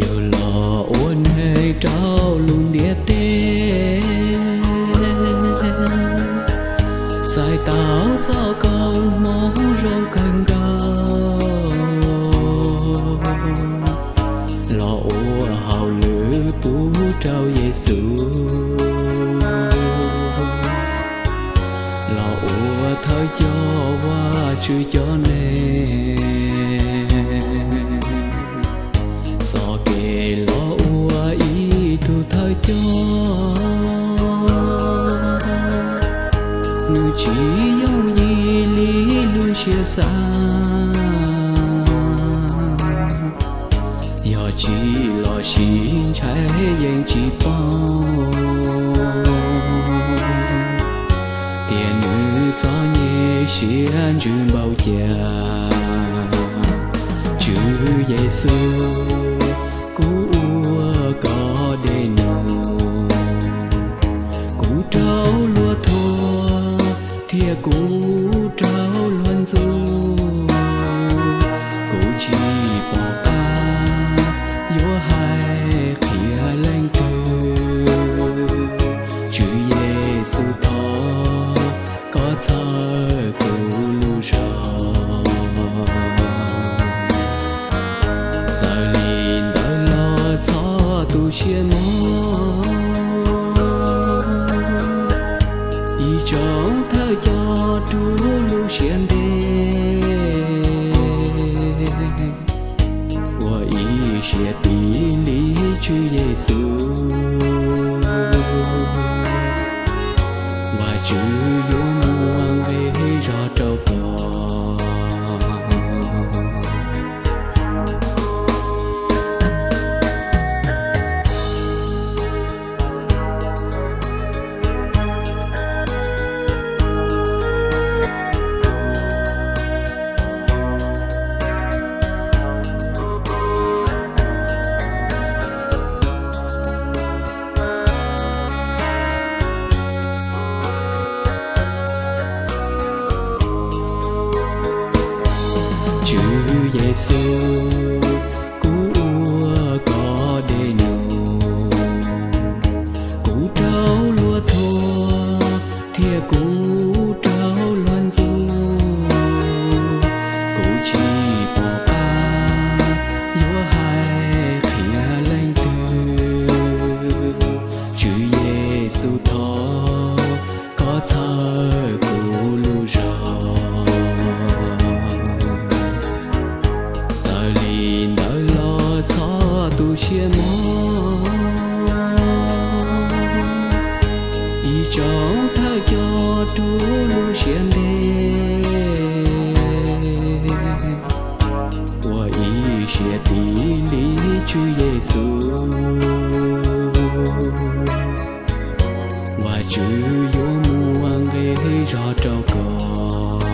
Yawg los ua neeg rau lub ntiaj teb, txais tau txoj koob hmoov zoo kawg nkaus, los ua hauj lwm pub rau Yexus, los ua thawj coj Vajtswv cov neeg. Txoj kev los ua ib tug thawj coj, nws tsis yooj yim li lub siab xav. Yog tsis los sim ntshai yeej tsis paub tias nws txom nyem siab ntsws npaum cas. Tswv Yexus, kuv ua koj dej num, kuv raug luag thuam thiab kuv raug luag ntxub, kuv tsis pom qab yuav hais qhia leej twg. Tswv Yexus, thov koj txhawb kuv lub zog. Txawm li ntawd los txhob tu siab mog, ib tsoom thawj coj rub lub siab ntev, ua ib siab tig li Tswv Yexus, Vajtswv yuav muab nqi zog rau koj. Tswv Yexus, kuv ua koj dej num, kuv raug luag thuam thiab kuv raug luag ntxub, kuv tsis pom qab yuav hais qhia leej twg. Tswv Yexus, thov koj txhawb kuv lub zog. Txawm li ntawd los txhob tu siab mog, ib tsoom thawj coj rub lub siab ntev, ua ib siab tig li Tswv Yexus, Vajtswv yuav muab nqi zog rau koj.